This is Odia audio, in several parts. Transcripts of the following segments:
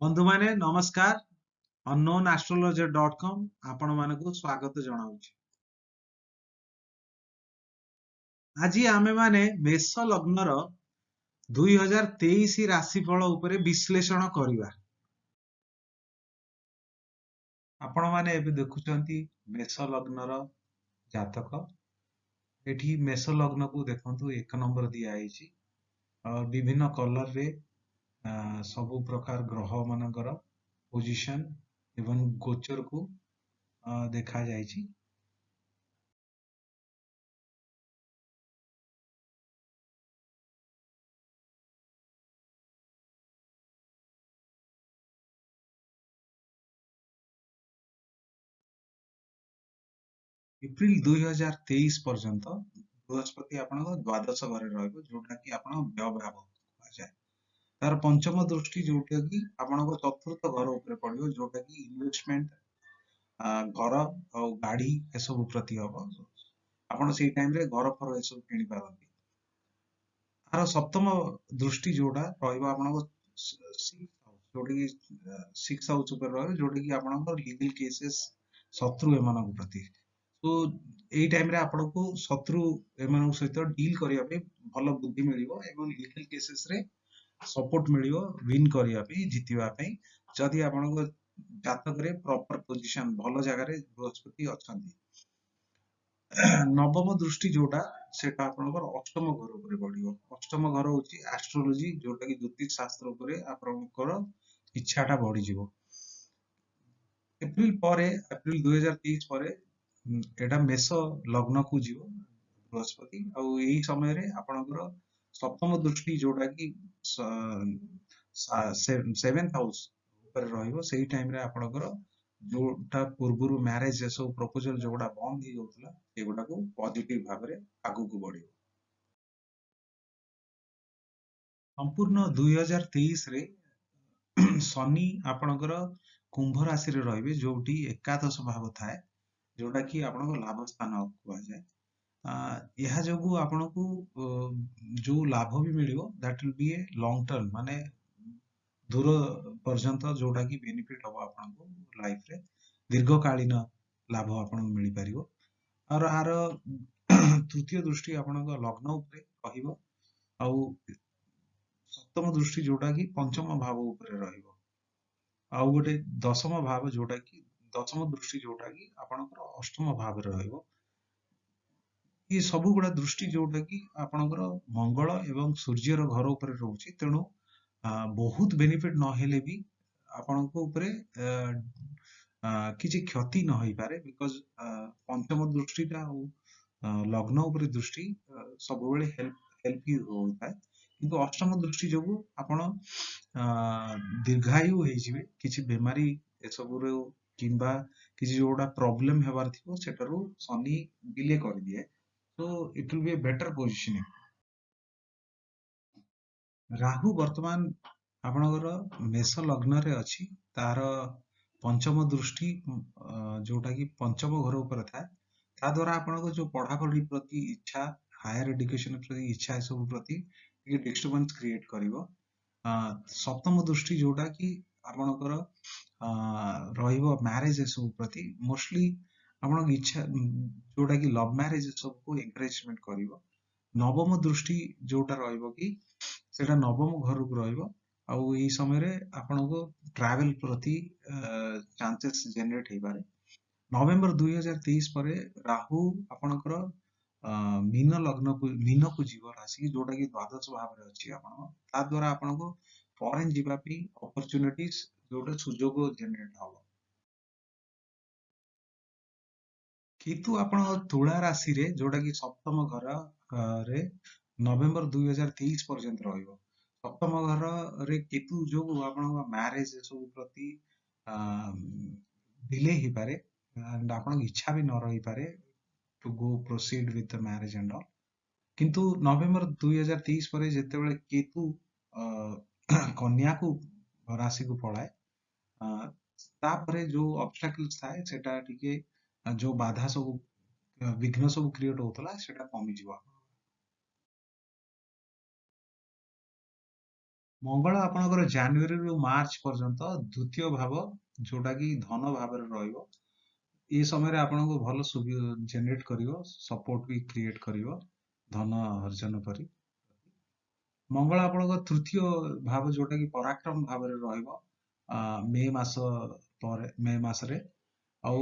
ବନ୍ଧୁମାନେ ନମସ୍କାର। unknownastrologer.com ଆପଣମାନଙ୍କୁ ସ୍ୱାଗତ ଜଣାଉଛି। ଆଜି ଆମେମାନେ ମେଷ ଲଗ୍ନର 2023 ରାଶିଫଳ ଉପରେ ବିଶ୍ଳେଷଣ କରିବା। ଆପଣମାନେ ଏବେ ଦେଖୁଛନ୍ତି ମେଷ ଲଗ୍ନର ଜାତକ। ଏଠି ମେଷ ଲଗ୍ନକୁ ଦେଖନ୍ତୁ 1 ନମ୍ବର ଦିଆହେଇଛି। ବିଭିନ୍ନ କଲରରେ ସବୁ ପ୍ରକାର ଗ୍ରହ ମାନଙ୍କର ପୋଜିସନ ଏବଂ ଗୋଚରକୁ ଦେଖାଯାଇଛି। ଏପ୍ରିଲ 2023 ପର୍ଯ୍ୟନ୍ତ ବୃହସ୍ପତି ଆପଣଙ୍କ ଦ୍ୱାଦଶ ଘରେ ରହିବ, ଯୋଉଟା କି ଆପଣଙ୍କ ବ୍ୟୟ ଭାବ କୁହାଯାଏ। ତାର ପଞ୍ଚମ ଦୃଷ୍ଟି ଯୋଉଟା କି ଆପଣଙ୍କ ଚତୁର୍ଥ ଘର ଉପରେ ପଡିବ, ଯୋଉଟା କି ଇନଭେଷ୍ଟମେଣ୍ଟ, ଘର ଆଉ ଗାଡି ଏସବୁ ପ୍ରତି ହବ। ଆପଣ ସେଇ ଟାଇମରେ ଘର ଫର ଏସବୁ କିଣି ପାରନ୍ତି। ତାର ସପ୍ତମ ଦୃଷ୍ଟି ଯୋଉଟା ରହିବ ଆପଣଙ୍କ ଯୋଉଟା କି ସିକ୍ସ ହାଉସ ଉପରେ ରହିବ, ଯୋଉଟା କି ଆପଣଙ୍କ ଲିଗାଲ କେସେସ୍, ଶତ୍ରୁ ଏମାନଙ୍କ ପ୍ରତି। ତ ଏଇ ଟାଇମରେ ଆପଣଙ୍କୁ ଶତ୍ରୁ ଏମାନଙ୍କ ସହିତ ଡିଲ୍ କରିବା ପାଇଁ ଭଲ ବୁଦ୍ଧି ମିଳିବ ଏବଂ ଲିଗାଲ କେସେସ୍ ରେ ସପୋର୍ଟ ମିଳିବ ୱିନ୍ କରିବା ପାଇଁ, ଜିତିବା ପାଇଁ, ଯଦି ଆପଣଙ୍କ ଜାତକରେ ପ୍ରପର ପୋଜିସନ ଭଲ ଜାଗାରେ ବୃହସ୍ପତି ଅଛନ୍ତି। ନବମ ଦୃଷ୍ଟି ଯୋଉଟା ସେଟା ଆପଣଙ୍କର ଅଷ୍ଟମ ଘର ଉପରେ ପଡିବ। ଅଷ୍ଟମ ଘର ହଉଛି ଆଷ୍ଟ୍ରୋଲୋଜି, ଯୋଉଟା କି ଜ୍ୟୋତିଷ ଶାସ୍ତ୍ର ଉପରେ ଆପଣଙ୍କର ଇଚ୍ଛାଟା ବଢିଯିବ। ଏପ୍ରିଲ ପରେ, ଏପ୍ରିଲ 2023 ପରେ ଏଇଟା ମେଷ ଲଗ୍ନକୁ ଯିବ ବୃହସ୍ପତି। ଆଉ ଏଇ ସମୟରେ ଆପଣଙ୍କର ସପ୍ତମ ଦୃଷ୍ଟି ଯୋଉଟା କି ସେଭେନ୍ଥ ହାଉସ ଉପରେ ରହିବ, ସେଇ ଟାଇମରେ ଆପଣଙ୍କର ଯୋଉଟା ପୂର୍ବରୁ ମ୍ୟାରେଜ ଏସବୁ ପ୍ରପୋଜାଲ ଯୋଉଗୁଡା ବନ୍ଦ ହେଇଯାଉଥିଲା ସେଗୁଡାକୁ ପଜିଟିଭ ଭାବରେ ଆଗକୁ ବଢିବ। ସମ୍ପୂର୍ଣ୍ଣ 2023ରେ ଶନି ଆପଣଙ୍କର କୁମ୍ଭ ରାଶିରେ ରହିବେ, ଯୋଉଠି ଏକାଦଶ ଭାବ ଥାଏ, ଯୋଉଟା କି ଆପଣଙ୍କ ଲାଭ ସ୍ଥାନ କୁହାଯାଏ। ଏହା ଯୋଗୁ ଆପଣଙ୍କୁ ଯୋଉ ଲାଭ ବି ମିଳିବ that will be a long term, ମାନେ ଦୂର ପର୍ଯ୍ୟନ୍ତ ଯୋଉଟା କି ବେନିଫିଟ ହବ ଆପଣଙ୍କୁ ଲାଇଫରେ, ଦୀର୍ଘକାଳୀନ ଲାଭ ଆପଣଙ୍କୁ ମିଳିପାରିବ। ଆଉ ଆର ତୃତୀୟ ଦୃଷ୍ଟି ଆପଣଙ୍କ ଲଗ୍ନ ଉପରେ ରହିବ, ଆଉ ସପ୍ତମ ଦୃଷ୍ଟି ଯୋଉଟା କି ପଞ୍ଚମ ଭାବ ଉପରେ ରହିବ, ଆଉ ଗୋଟେ ଦଶମ ଭାବ ଯୋଉଟା କି ଦଶମ ଦୃଷ୍ଟି ଯୋଉଟା କି ଆପଣଙ୍କର ଅଷ୍ଟମ ଭାବରେ ରହିବ। ଏ ସବୁ ଗୁଡା ଦୃଷ୍ଟି ଯୋଉଟା କି ଆପଣଙ୍କର ମଙ୍ଗଳ ଏବଂ ସୂର୍ଯ୍ୟର ଘର ଉପରେ ରହୁଛି, ତେଣୁ ବହୁତ ବେନିଫିଟ ନହେଲେ ବି ଆପଣଙ୍କ ଉପରେ କିଛି କ୍ଷତି ନ ହେଇପାରେ, because ପଞ୍ଚମ ଦୃଷ୍ଟିଟା ଆଉ ଲଗ୍ନ ଉପରେ ଦୃଷ୍ଟି ସବୁବେଳେ ହେଲ୍ପ ହିଁ ହୋଇଥାଏ। କିନ୍ତୁ ଅଷ୍ଟମ ଦୃଷ୍ଟି ଯୋଗୁ ଆପଣ ଦୀର୍ଘାୟୁ ହେଇଯିବେ, କିଛି ବେମାରୀ ଏସବୁରୁ କିମ୍ବା କିଛି ଯୋଉଟା ପ୍ରୋବ୍ଲେମ ହେବାର ଥିବ ସେଟାରୁ ଶନି ଡିଲେ କରିଦିଏ। So it will be a better positioning. Rahu ବର୍ତ୍ତମାନ ଆପଣଙ୍କର ମେଷ ଲଗ୍ନରେ ଅଛି, ତାର ପଞ୍ଚମ ଦୃଷ୍ଟି ଯୋଉଟା କି ପଞ୍ଚମ ଘର ଉପରେ ଥାଏ, ତା ଦ୍ୱାରା ଆପଣଙ୍କ ଯୋଉ ପଢାପଢି ପ୍ରତି ଇଚ୍ଛା, ହାୟର ଏଡୁକେସନ ପ୍ରତି ଇଚ୍ଛା, ଏସବୁ ପ୍ରତି ଟିକେ ଡିଷ୍ଟର୍ବାନ୍ସ କ୍ରିଏଟ କରିବ। ସପ୍ତମ ଦୃଷ୍ଟି ଯୋଉଟା କି ଆପଣଙ୍କର ରହିବ ମ୍ୟାରେଜ ଏସବୁ ପ୍ରତି, ମୋଷ୍ଟଲି ଆପଣଙ୍କ ଇଚ୍ଛା ଯୋଉଟା କି ଲଭ୍ ମ୍ୟାରେଜ ଏସବୁକୁ ଏନକରେଜମେଣ୍ଟ କରିବ। ନବମ ଦୃଷ୍ଟି ଯୋଉଟା ରହିବ କି ସେଟା ନବମ ଘରକୁ ରହିବ, ଆଉ ଏଇ ସମୟରେ ଆପଣଙ୍କୁ ଟ୍ରାଭେଲ ପ୍ରତି ଚାନ୍ସେସ୍ ଜେନେରେଟ ହେଇପାରେ। ନଭେମ୍ବର 2023 ପରେ ରାହୁ ଆପଣଙ୍କର ମୀନ ଲଗ୍ନକୁ, ମୀନକୁ ଯିବ ରାଶି, ଯୋଉଟା କି ଦ୍ୱାଦଶ ଭାବରେ ଅଛି ଆପଣଙ୍କ, ତା ଦ୍ୱାରା ଆପଣଙ୍କୁ ଫରେନ୍ ଯିବା ପାଇଁ ଅପରଚ୍ୟୁନିଟିଜ ଯୋଉଟା ସୁଯୋଗ ଜେନେରେଟ ହବ। କେତୁ ଆପଣଙ୍କ ତୁଳା ରାଶିରେ ଯୋଉଟା କି ସପ୍ତମ ଘରରେ ନଭେମ୍ବର 2023 ପର୍ଯ୍ୟନ୍ତ ରହିବ। ସପ୍ତମ ଘରରେ କେତୁ ଯୋଗୁ ଆପଣଙ୍କ ମ୍ୟାରେଜ ଏସବୁ ପ୍ରତି ଡିଲେ ହେଇପାରେ, ଆଣ୍ଡ ଆପଣଙ୍କ ଇଚ୍ଛା ବି ନ ରହିପାରେ to go proceed with the marriage and all. କିନ୍ତୁ ନଭେମ୍ବର 2023 ପରେ ଯେତେବେଳେ କେତୁ କନ୍ୟାକୁ ରାଶିକୁ ପଳାଏ, ତାପରେ ଯୋଉ ଅବଷ୍ଟାକଲ୍ସ ଥାଏ ସେଟା ଟିକେ, ଯୋଉ ବାଧା ସବୁ ବିଘ୍ନ ସବୁ କ୍ରିଏଟ ହଉଥିଲା ସେଟା କମିଯିବ। ମଙ୍ଗଳ ଆପଣଙ୍କର ଜାନୁଆରୀରୁ ମାର୍ଚ୍ଚ ପର୍ଯ୍ୟନ୍ତ ଦ୍ୱିତୀୟ ଭାବ, ଯୋଉଟା କି ଧନ ଭାବରେ ରହିବ। ଏ ସମୟରେ ଆପଣଙ୍କୁ ଭଲ ଜେନେରେଟ କରିବ, ସପୋର୍ଟ ବି କ୍ରିଏଟ କରିବ ଧନ ଅର୍ଜନ କରି। ମଙ୍ଗଳ ଆପଣଙ୍କ ତୃତୀୟ ଭାବ, ଯୋଉଟା କି ପରାକ୍ରମ ଭାବରେ ରହିବ ମେ ମାସ ପରେ, ମେ ମାସରେ। ଆଉ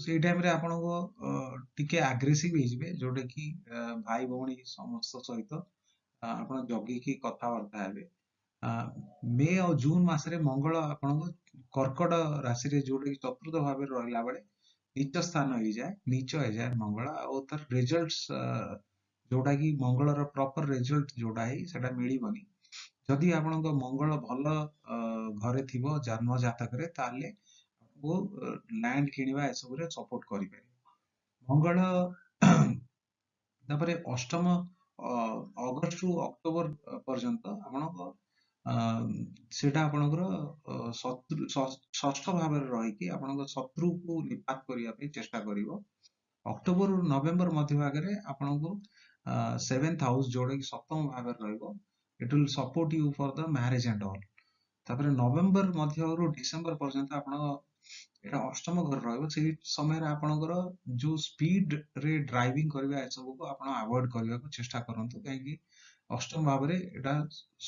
ସେଇ ଟାଇମରେ ଆପଣଙ୍କ ଟିକେ ଆଗ୍ରେସିଭ ହେଇଯିବେ, ଯୋଉଟା କି ଭାଇ ଭଉଣୀ ସମସ୍ତ ସହିତ ଆପଣ ଜଗିକି କଥାବାର୍ତ୍ତା ହେବେ। ମେ ଆଉ ଜୁନ ମାସରେ ମଙ୍ଗଳ ଆପଣଙ୍କ କର୍କଟ ରାଶିରେ, ଯୋଉଟା କି ଚତୁର୍ଥ ଭାବରେ ରହିଲା ବେଳେ ନୀଚ ସ୍ଥାନ ହେଇଯାଏ, ନୀଚ ହେଇଯାଏ ମଙ୍ଗଳ। ଆଉ ତାର ରେଜଲ୍ଟ, ଯୋଉଟା କି ମଙ୍ଗଳର ପ୍ରପର ରେଜଲ୍ଟ ଯୋଉଟା ହେଇ ସେଟା ମିଳିବନି। ଯଦି ଆପଣଙ୍କ ମଙ୍ଗଳ ଭଲ ଘରେ ଥିବ ଜନ୍ମ ଜାତକରେ, ତାହେଲେ ଆପଣଙ୍କୁ ଲ୍ୟାଣ୍ଡ କିଣିବା ଏସବୁରେ ସପୋର୍ଟ କରିପାରିବ ମଙ୍ଗଳ। ତାପରେ ଅଷ୍ଟମ, ଅଗଷ୍ଟରୁ ଅକ୍ଟୋବର ପର୍ଯ୍ୟନ୍ତ ଆପଣଙ୍କ ସେଇଟା ଆପଣଙ୍କର ଶତ୍ରୁ ଷଷ୍ଠ ଭାବରେ ରହିକି ଆପଣଙ୍କ ଶତ୍ରୁକୁ ନିପାତ କରିବା ପାଇଁ ଚେଷ୍ଟା କରିବ। ଅକ୍ଟୋବରରୁ ନଭେମ୍ବର ମଧ୍ୟଭାଗରେ ଆପଣଙ୍କୁ ସେଭେନ୍ଥ ହାଉସ, ଯୋଉଟା କି ସପ୍ତମ ଭାବରେ ରହିବ, it will support you for the marriage and all. ତାପରେ ନଭେମ୍ବର ମଧ୍ୟରୁ ଡିସେମ୍ବର ପର୍ଯ୍ୟନ୍ତ ଆପଣ ଏଇଟା ଅଷ୍ଟମ ଘରେ ରହିବ। ସେଇ ସମୟରେ ଆପଣଙ୍କର ଯୋଉ ସ୍ପିଡ ରେ ଡ୍ରାଇଭିଂ କରିବା, ଏସବୁକୁ ଆପଣ ଆଭଏଡ କରିବାକୁ ଚେଷ୍ଟା କରନ୍ତୁ, କାହିଁକି ଅଷ୍ଟମ ଭାବରେ ଏଇଟା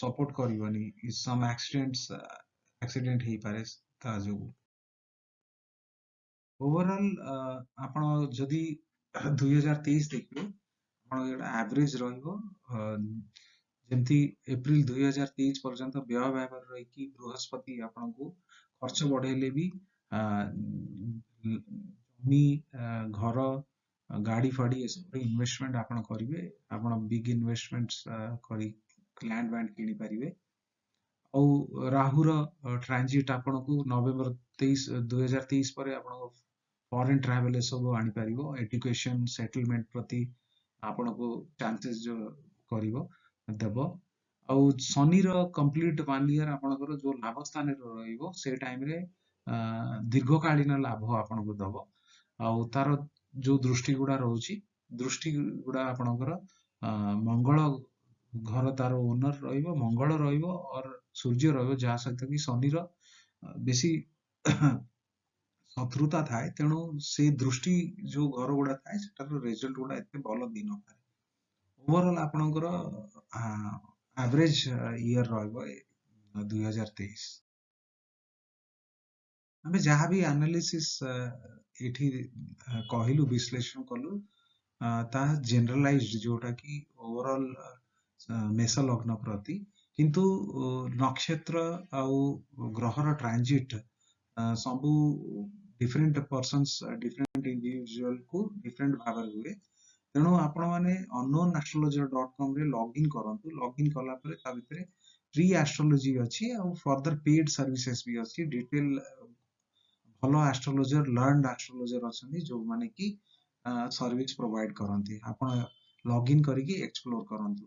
ସପୋର୍ଟ କରିବନି, ସମ୍ ଆକ୍ସିଡେଣ୍ଟ ହେଇପାରେ ତା ଯୋଗୁ। ଓଭରଅଲ ଆପଣ ଯଦି 2023 ଦେଖିବେ, ଆପଣ ଏଇଟା ଆଭରେଜ ରହିବ। ଯେମିତି ଏପ୍ରିଲ 2023 ପର୍ଯ୍ୟନ୍ତ ବ୍ୟୟ ଭାବରେ ରହିକି ବୃହସ୍ପତି ଆପଣଙ୍କୁ ଖର୍ଚ୍ଚ ବଢେଇଲେ ବି ଜମି, ଘର, ଗାଡି ଫାଡି ଏସବୁରେ ଇନଭେଷ୍ଟମେଣ୍ଟ ଆପଣ କରିବେ। ଆପଣ ବିଗ୍ ଇନଭେଷ୍ଟମେଣ୍ଟ କରି ଲ୍ୟାଣ୍ଡ ବ୍ୟାଣ୍ଡ କିଣିପାରିବେ। ଆଉ ରାହୁର ଟ୍ରାନଜିଟ୍ ଆପଣଙ୍କୁ ନଭେମ୍ବର 2023 ପରେ ଆପଣଙ୍କ ଫରେନ୍ ଟ୍ରାଭେଲ ଏସବୁ ଆଣିପାରିବ। ଏଡୁକେସନ, ସେଟଲମେଣ୍ଟ ପ୍ରତି ଆପଣଙ୍କୁ ଚାନ୍ସେସ୍ ଯୋଉ କରିବ ଦେବ। ଆଉ ଶନିର କମ୍ପ୍ଲିଟ ୱାନ୍ ଇୟର ଆପଣଙ୍କର ଯୋଉ ଲାଭ ସ୍ଥାନରେ ରହିବ, ସେ ଟାଇମରେ ଦୀର୍ଘକାଳୀନ ଲାଭ ଆପଣଙ୍କୁ ଦବ। ଆଉ ତାର ଯୋଉ ଦୃଷ୍ଟି ଗୁଡା ରହୁଛି, ଦୃଷ୍ଟି ଗୁଡା ଆପଣଙ୍କର ମଙ୍ଗଳ ଘର ତାର ଓନର ରହିବ, ମଙ୍ଗଳ ରହିବ ଅର ସୂର୍ଯ୍ୟ ରହିବ, ଯାହା ସହିତ କି ଶନିର ବେଶୀ ଶତ୍ରୁତା ଥାଏ। ତେଣୁ ସେଇ ଦୃଷ୍ଟି ଯୋଉ ଘର ଗୁଡା ଥାଏ, ସେଟାର ରେଜଲ୍ଟ ଗୁଡା ଏତେ ଭଲ ଦେଇନପାରେ। ଓଭରଅଲ ଆପଣଙ୍କର ଆଭରେଜ ଇୟର ରହିବ 2023। ଆମେ ଯାହା ବି ଆନାଲିସିସ୍ ଏଠି କହିଲୁ, ବିଶ୍ଳେଷଣ କଲୁ, ତାହା ଜେନେରାଲାଇଜଡ, ଯୋଉଟା କି ଓଭରଅଲ ମେଷ ଲଗ୍ନ ପ୍ରତି। କିନ୍ତୁ ନକ୍ଷତ୍ର ଆଉ ଗ୍ରହର ଟ୍ରାନଜିଟ୍ ସବୁ ଡିଫରେଣ୍ଟ ପର୍ସନ୍ସ, ଡିଫରେଣ୍ଟ ଇଣ୍ଡିଭିଜୁଆଲକୁ ଡିଫରେଣ୍ଟ ଭାବରେ ହୁଏ। ତେଣୁ ଆପଣମାନେ unknownastrologer.com ରେ ଲଗ୍ଇନ୍ କରନ୍ତୁ। ଲଗ୍ଇନ୍ କଲା ପରେ ତା ଭିତରେ ଫ୍ରି ଆଷ୍ଟ୍ରୋଲୋଜି ଅଛି ଆଉ ଫର୍ଦର ପେଡ୍ ସର୍ଭିସେସ୍ ବି ଅଛି। ଡିଟେଲ ଭଲ ଆଷ୍ଟ୍ରୋଲୋଜର, ଲର୍ନଡ ଆଷ୍ଟ୍ରୋଲୋଜର ଅଛନ୍ତି, ଯୋଉମାନେ କି ସର୍ଭିସ ପ୍ରୋଭାଇଡ କରନ୍ତି। ଆପଣ ଲଗ୍ଇନ୍ କରିକି ଏକ୍ସପ୍ଲୋର କରନ୍ତୁ।